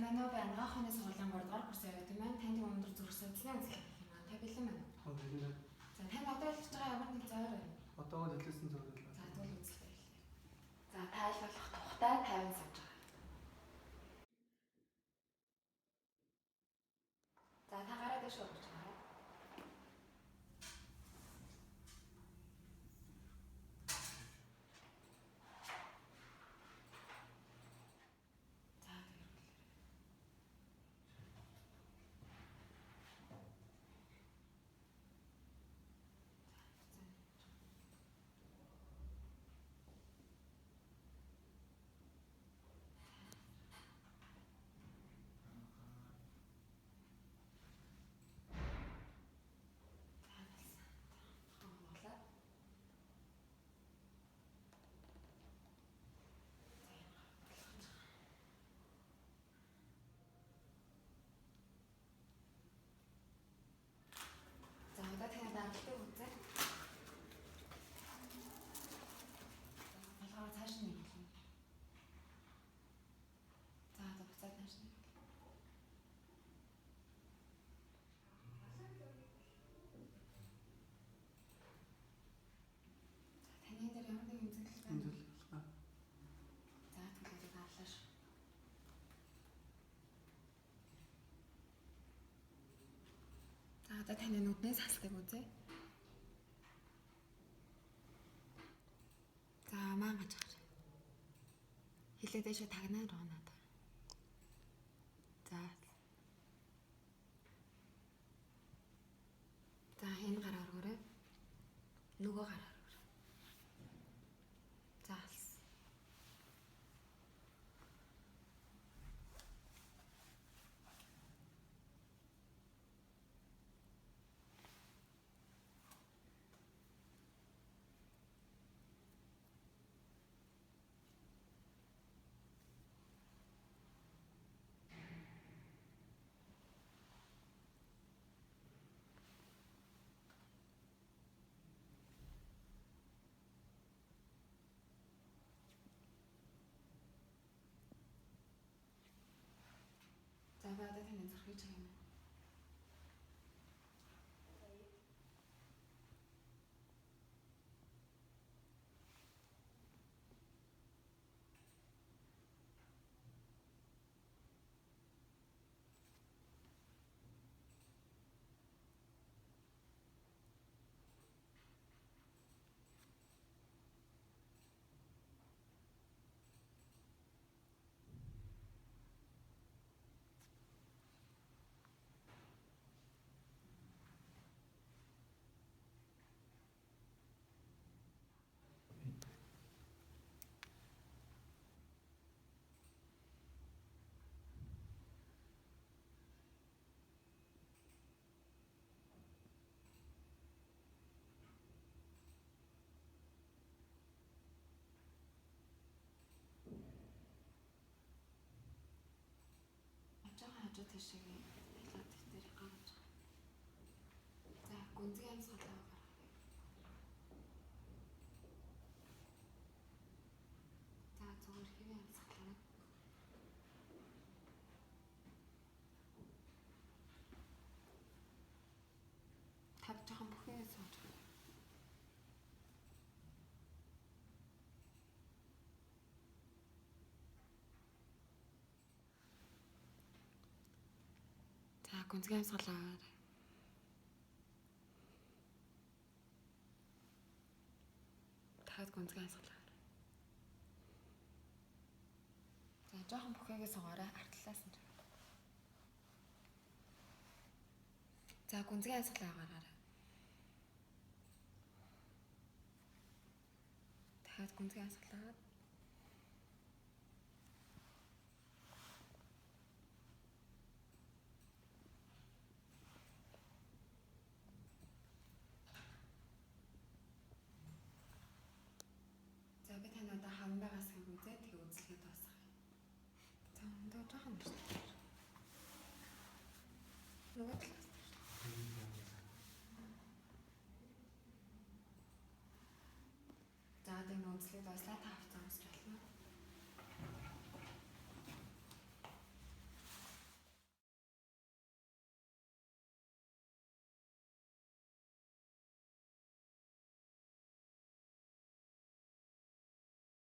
Сайн байна уу? Би Анагаах ухааны сургуулийн 3 дугаар курсын оюутан байна. Танд өнөөдөр зүрх судасны үзэл хийх юм аа. Та бэлэн байна уу? Аа, бэлэн. За, танд одоо илэрч байгаа ямар нэг зойр байна уу? Одоо л илэрсэн зүйр л. За, тэгвэл үзэлтэй эхэлье. За, тайлбарлах тухтай 50 сууж байгаа. За, та гараа дэш өргөж байгаа. За, тэгвэл. За, болсон. За, хонголаа. За, энэ гарах болгож байгаа. За, одоо таны даралтыг үзье. Болгоор цааш нь нэглэнэ. За, одоо буцаад нааш нэг. За, таны дээр ямар нэг эмзэглэл байна уу? Эмзэглэл байна. За, тэгвэл одоо авлаа шүү. За, одоо таны нүдний салтыг үзье. За, маан гаж гараа. Хилээ дэшээ тагнаа руу надаа. За. За, энэ гараа өргөөрэй. Нөгөө гараа өргөөрэй. За, алсан. За, би одоо таны зүрхийг чагна. Хажуухан хажуу тийшээ талаад дээр гаргаж байгаа. За, гүнзгий амьсгалаа гаргая. За, зүгээр хэвийн амьсгалаа. Тав жоохон бүхээ сууж байгаа. За, гүнзгий амьсгалаа аваарай. Дахиад гүнзгий амьсгалаа аваарай. За, жоохон бүхээгээ суугаарай. Ард талаас нь. За, гүнзгий амьсгалаа гаргаарай. Дахиад гүнзгий амьсгалаа. За, би танд одоо хаван байгаас хэг үзээ. Тэгээ үзлэгээ дуусгая. За, өндөө жоохон өрсөлдөж. Нөгөө талаас. За, одоо энэ үзлэгийг дуслаа. Та хувцас өмсч болно.